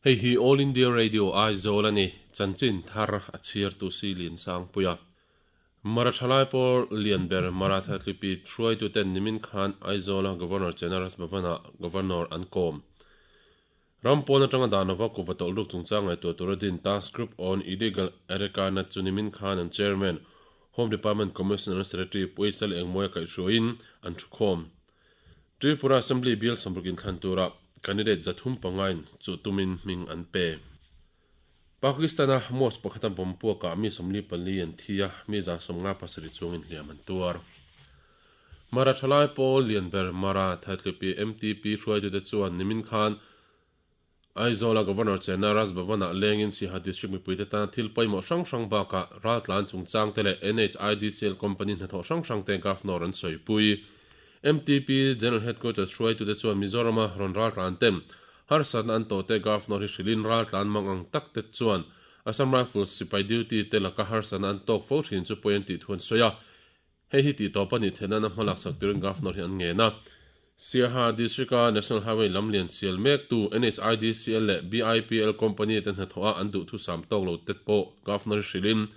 Hei hi All India Radio Aizawl a ni, chanchin thar a chhiartu si Liansangpuia. Mara thalai pawl lian ber Maratha Tlipi hruaituten nimin khan Aizawla Governor Chenaras Bhavan-ah Governor an kawm. Ram pawn atanga Danova kuva tawlhruk chungchang ngaihtuah tura din Task Group on Illegal Areca Nut chu nimin khan an Chairman, Home Department Commissioner Secretary Pu H L Engmawia kaihhruaiin an thukhawm. Tripura Assembly bial 60 inthlan tura candidate 305 in chuh tumin hming an pe. Pakistan-a mosque pakhata bomb puakah mi 44 an thi a, mi 57 chungin hliam an tuar. Mara thalai pawl lian ber Mara Thathlipi MTP hruaitute chuan nimin khan Aizawla Governor Chena Raj Bhavan-ah lengin Siaha District mipuite tana thil pawimawh hrang hrang bakah raltlan chungchangte leh NHIDCL company hnathawh hrang hrangte Governor an sawipui. MTP General Headquarters hruaitute chuan Mizorama rawn raltlan ten harsatna an tawhte Governor hi hrilhin raltlan mang ang takte chuan Assam Rifles sipai duty te laka harsatna an tawk fo thin chu pawi an tih thu an sawi a. Hei hi tih tawp a nih theih nana hmalak sak turin Governor hi an ngen a. Siaha District-a National Highway lam lian sial mektu NHIDCL leh BIPL company te hnathawh a an duhthusam tawk lo te pawh Governor hi hrilhin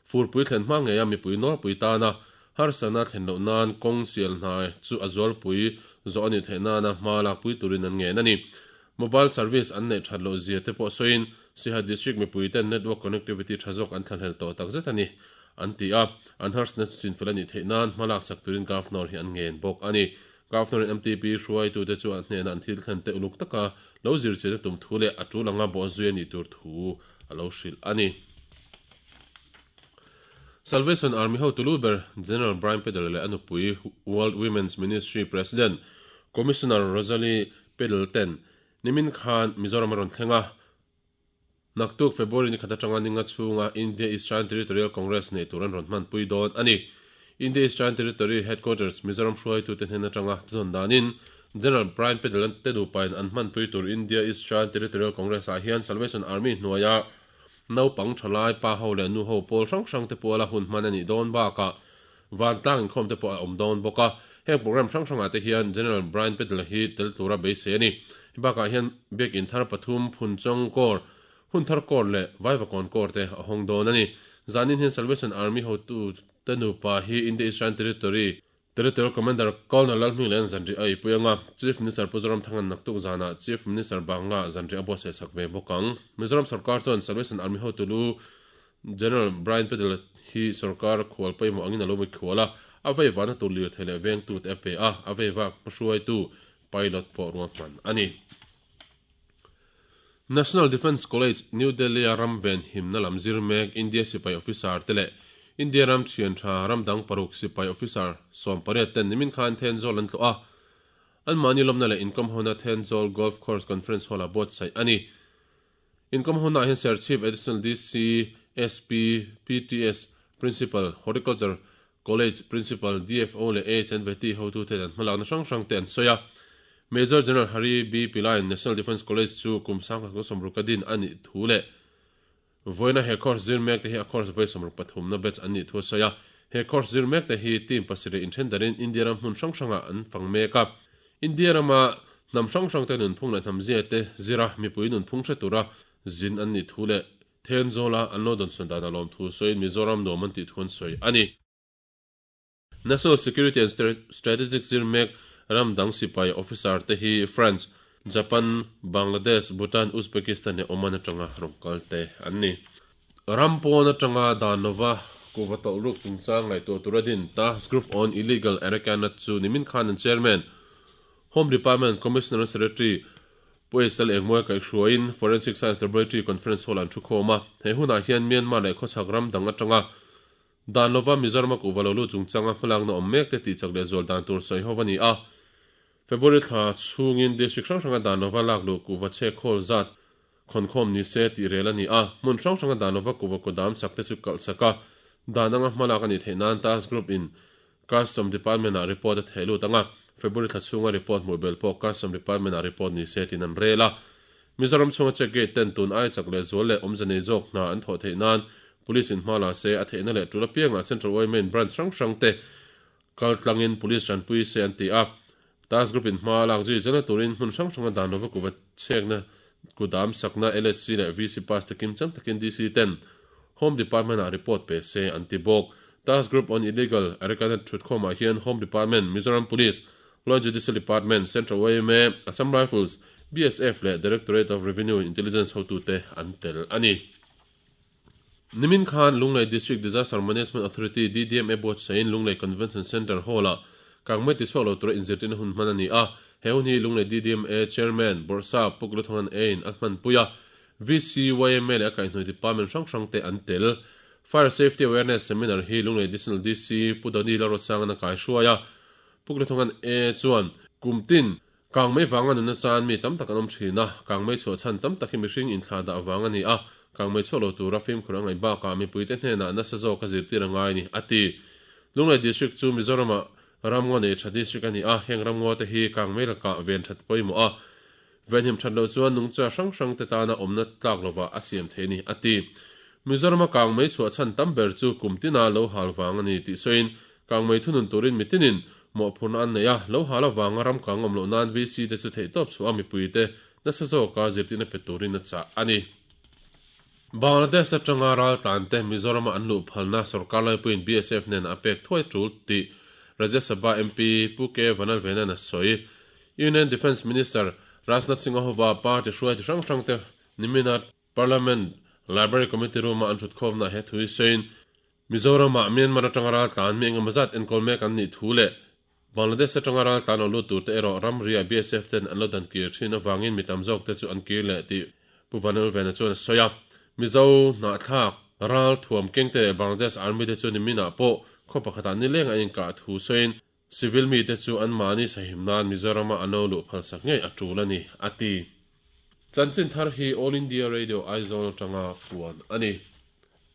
furpui thlen hma ngeia mipui nawlpui tana harsatna thlen loh nan kawng sial hna chu a zualpui zawh a nih theih nana hma lakpui turin an ngen a ni. Mobile service an neih that loh zia te pawh sawiin Siaha District mipui ten network connectivity tha zawk an thlahlel tawh takzet a ni, an ti a. An harsatna chu chinfel a nih theih nan hma lak chak turin Governor hi an ngen bawk a ni. Governor in MTP hruaitute chu a hnenah an thil thlen te uluk taka lo zirchian a tum thu leh a tul anga bawh zui a nih tur thu a lo hrilh a ni. Salvation Army hotu lu ber General Brian Peddle leh a nupui World Women's Ministry President Commissioner Rosalie Peddle ten nimin khan Mizoram a rawn thleng a. Naktuk February ni khat atanga ninga chhunga India Eastern Territorial Congress neih tur an rawn hmanpui dawn a ni. India Eastern Territory Headquarters Mizoram hruaitute hnen atanga thudawn danin General Brian Peddle te nupain an hmanpui tur India Eastern Territorial Congress ah hian Salvation Army hnuaia Naupang thalai pa ho leh nu ho pawl hrang hrang te puala hun hman a nih dawn bakah vantlang inkhawm te pawh a awm dawn bawk a. Heng program hrang hrangah te hian General Brian Peddle hi tel tura beisei a ni. Hei bakah hian Biakin thar pathum, Phunchawng Corps, Hunthar Corps leh Vaivakawn Corps te a hawng dawn a ni. Zanin hian Salvation Army hotu te nupa hi India Eastern Territory, Territorial Commander Colonel Lalhminglen zanri a eipui anga, Chief Minister Pu Zoramthanga'n naktuk zanah Chief Minister Bangla zanri a buatsaih sak ve bawk ang. Mizoram sorkar chuan Salvation Army hotu lu General Brian Peddle hi sorkar khual pawimawh angin a lo mikhual a, a veivahna tur lirthei leh vengtute a pe a, a veivah hmahruaitu pilot pawh ruahman a ni. National Defence College, New Delhi-a ram ven himna lam zir mek India sipai officer te leh India ram thian tha ram dang paruk sipai officer 18 ten nimin khan Thenzawl an tlawh a. Anmahni lawmna leh inkawm hona Thenzawl Golf Course Conference Hall-ah buatsaih a ni. Inkawm hona ah hian Serchhip Additional DC, SP, PTS, Principal, Horticulture College Principal, DFO leh AHNVT hotuten an hmalakna hrang hrang te an sawi a. Major General Hari B Pillai National Defence College chu kum 1960 a din a nih thu leh vawiina he course zir mek te hi a course vawi 63 na batch an nih thu a sawi a. He course zir mek te hi team pasarih inthen darin India ram hmun hrang hrangah an fang mek a. India rama hnam hrang hrang te nunphung leh hnamzia te zira mipui nunphung hre tura zin an nih thu leh Thenzawla an lo dawnsawn dan a lawm thu sawiin Mizoram nuam an tih thu an sawi a ni. National Security and Strategic zir mek ram dang sipai officer te hi France, Japan, Bangladesh, Bhutan, Uzbekistan leh Oman atanga rawn kal te an ni. Ram pawn atanga dan lova kuhva tawlh ruk chungchang ngaihtuah tura din Task Group on Illegal Areca Nut chu nimin khan an chairman, Home Department Commissioner and Secretary Pu Esal Engmawia kaihhruaiin Forensic Science Laboratory Conference Hall an thu khawm a. He hunah hian Myanmar leh khawchhak ram dang atanga dan lova Mizorama kuhva lo lut chungchanga hmalakna awm mek te tihchak leh zual dan tur sawi ho a ni a. February thla chhungin District hrang hranga dan lova lak luh kuhva chhe khawl zat khawnkhawm ni se tih rel a ni a. Hmun hrang hranga dan lova kuhva kudam chak te chu kalh chak a, dan anga hmalak a nih theih nan Task Group in Custom Department ah report a theh lut ang a, February thla chhunga report hmuh belh pawh Custom Department ah report ni se tiin an rel a. Mizoram chhunga check gate ten tun ai chak leh zual leh awmze nei zawk hna an thawh theih nan Police in hma la se a theihna leh tul apiangah Central Oil Main Branch hrang hrang te kal tlangin Police tanpui se an ti a. Task Group in hma lak zui zelna turin hmun hrang hranga dan lova kuva chhekna Kudam sakna LSC leh VC pass te kimchang takin DC ten Home Department ah report pe se an ti bawk. Task Group on Illegal Arecanut thutkhawmah hian Home Department, Mizoram Police, Law and Judicial Department, Central yma, Assam Rifles, BSF leh Directorate of Revenue Intelligence hotute an tel a ni. Nimin khan Lunglei District Disaster Management Authority, DDMA, buatsahin Lunglei Convention Centre Hall-ah kangmei tichhuak lo tura inzirtirna hun hman a ni a. He hun hi Lunglei DDMA Chairman, Bawrhsap Pu Kulathungan A-in a hmanpui a, VCYMA leh a kaihhnawih department hrang hrangte an tel. Fire Safety Awareness Seminar hi Lunglei Additional DC Pu Doni Lalruatsanga'n a kaihruai a. Pu Kulathungan A chuan kum tin Kangmei vanga nunna chan mi tam tak an awm thin a, kangmei chhuah chhan tam tak hi mihring inthlah dah vang a ni a, kangmei chhuah lo tura fimkhur a ngaih bakah mipuite hnenah nasa zawk a zirtir a ngai a ni, a ti. Lunglei District chu Mizoramah ramngaw nei tha district a ni a, heng ramngaw te hi kangmei lakah ven that pawimawh a, venhim that loh chuan nungcha hrang hrang te tana awmna tlak lovah a siam thei a ni, a ti. Mizorama kangmei chhuah chhan tam ber chu kum tina lo hal vang a ni tih sawiin Kangmei thunun turin mitinin mawhphurhna an nei a, lo hal avanga ram kang awm loh nan VC te chu theihtawp chhuah a mipuite nasa zawka zirtirna pe turin a chah a ni. Bangladesh atanga raltlante Mizorama an luh phalna sorkar laipuiin BSF nen a pek thuai tul tih Rajya Sabha MP Pu K Vanlalvenan a sawi. Union Defence Minister Rajnath Singh a hova party hruaitu hrang hrangte nimina Parliament Library Committee room-a an thutkhawmnaah he thu hi sawiin Mizoramah Myanmar atanga raltlan mi engemaw zat enkawl mek an nih thu leh Bangladesh atanga raltlan lo lut turte erawh ramriah BSF ten an lo dan kir thin avangin mi tam zawkte chu an kir leh tih Pu Vanlalvena chuan a sawi a. Mizo hnahthlak ral thuam kengte leh Bangladesh Army te chu niminah pawh khaw pakhatah nileng an inkah thu sawiin Civil mite chu anmahni sahim nan Mizorama an lo luh phalsak ngei a tul a ni, a ti. Chanchin thar hi All India Radio Aizawl atanga puan a ni.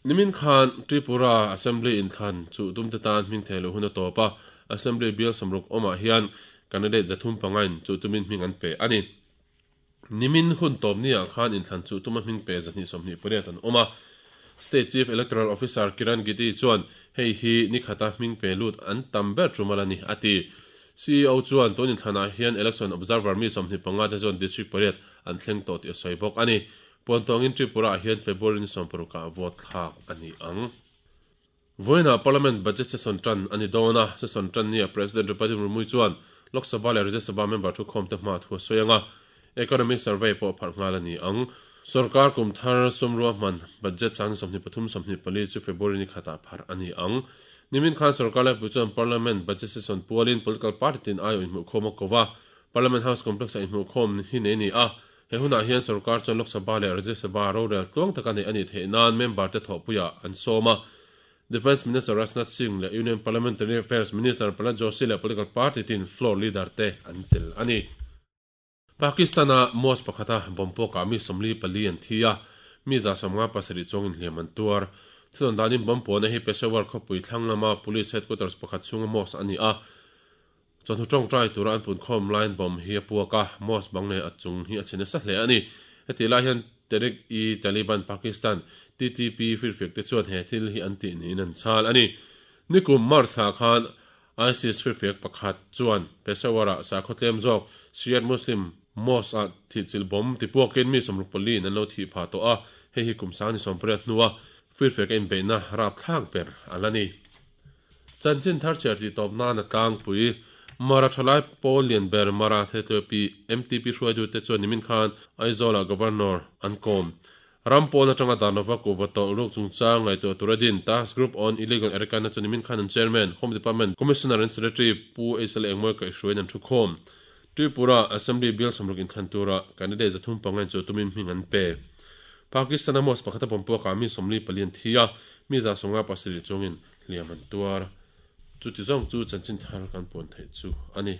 Nimin khan Tripura Assembly inthlan chu tumte tan hming thei loh hun a tawp a, Assembly bial 60 awmah hian candidate 305 in chu tumin hming an pe a ni. Nimin hun tawp niah khan inthlan chu tuma hming pe 228 an awm a. State Chief Electoral Officer Kiran Giti chuan hei hi ni khata hming pe lut an tam ber tum ala ni, a ti. CEO chuan tun inthlanah hian Election Observer mi 25 te chuan District pariat an thleng tawh tih a sawi bawk a ni. Puantawngin Tripura-ah hian February ni 16 ah vote thlak a ni ang. Vawiinah Parliament Budget Session tan a ni dawn a, session tan nia President Draupadi Murmu chuan Lok Sabha leh Rajya Sabha member thukhawmte hma thu a sawi ang a, Economic Survey pawh pharh nghal a ni ang. Sorkar kum thar sumrua hman Budget sang 23 24 chu February ni khatah pharh a ni ang. Nimin khan sorkar laipui chuan Parliament Budget Session pualin political party tin aiawh inhmuhkhawm a ko va, Parliament House Complex-ah inhmuhkhawm hi nei a ni a, He hunah hian sorkar chuan Lok Sabha leh Rajya Sabha rorel tluang taka neih a nih theih nan member te thawhpuiah an sawm a. Defence Minister Rajnath Singh leh Union Parliamentary Affairs Minister Prahlad Joshi leh political party tin floor leader te an tel a ni. Pakistan-a mosque pakhata bomb pawkah mi 44 an thi a, mi 57 chuang inhliam an tuar. Thunawn danin bomb puahna hi Peshawar khawpui thlang lama police headquarters pakhat chhunga mosque a ni a. Chawhnu tawngtai tura an punkhawm laiin bomb hi a puak a, mosque bang leh a chung hi a chhe nasa hle a ni. Hetih lai hian Tehrik-i-Taliban Pakistan, TTP, firfiak te chuan he thil hi an tih niin an chhal a ni. Nikum March thla khan ISIS firfiak pakhat chuan Peshawar-ah sakhaw tlem zawk Shiite Muslim mosque-ah thihchilh bomb tipuakin mi 64 in an lo thih phah tawh a, hei hi kum 28 hnua firfiak a inbeihna rapthlak ber a la ni. Chanchin thar chhiar tih tawp nan a tlangpui. Mara thalai pawl lian ber Mara Thetlepi MTP hruaitute chuan nimin khan Aizawl-ah Governor an kawm. Ram pawn atanga Darnova kuhva tawlh ruk chungchang ngaihtuah tura din Task Group on Illegal Arekana chu nimin khan an Chairman, Home Department Commissioner and Secretary Pu Eisele Engmawi kaihhruaiin an thukhawm. Tripura Assembly bial 60 inthlan tura candidate 305 in chu tumin hming an pe. Pakistan-a mosque pakhata pawmpuakah mi 44 an thi a, mi 57 chungin hliam an tuar. Chuti zawng chu chanchin thar kan puan theih chu a ni.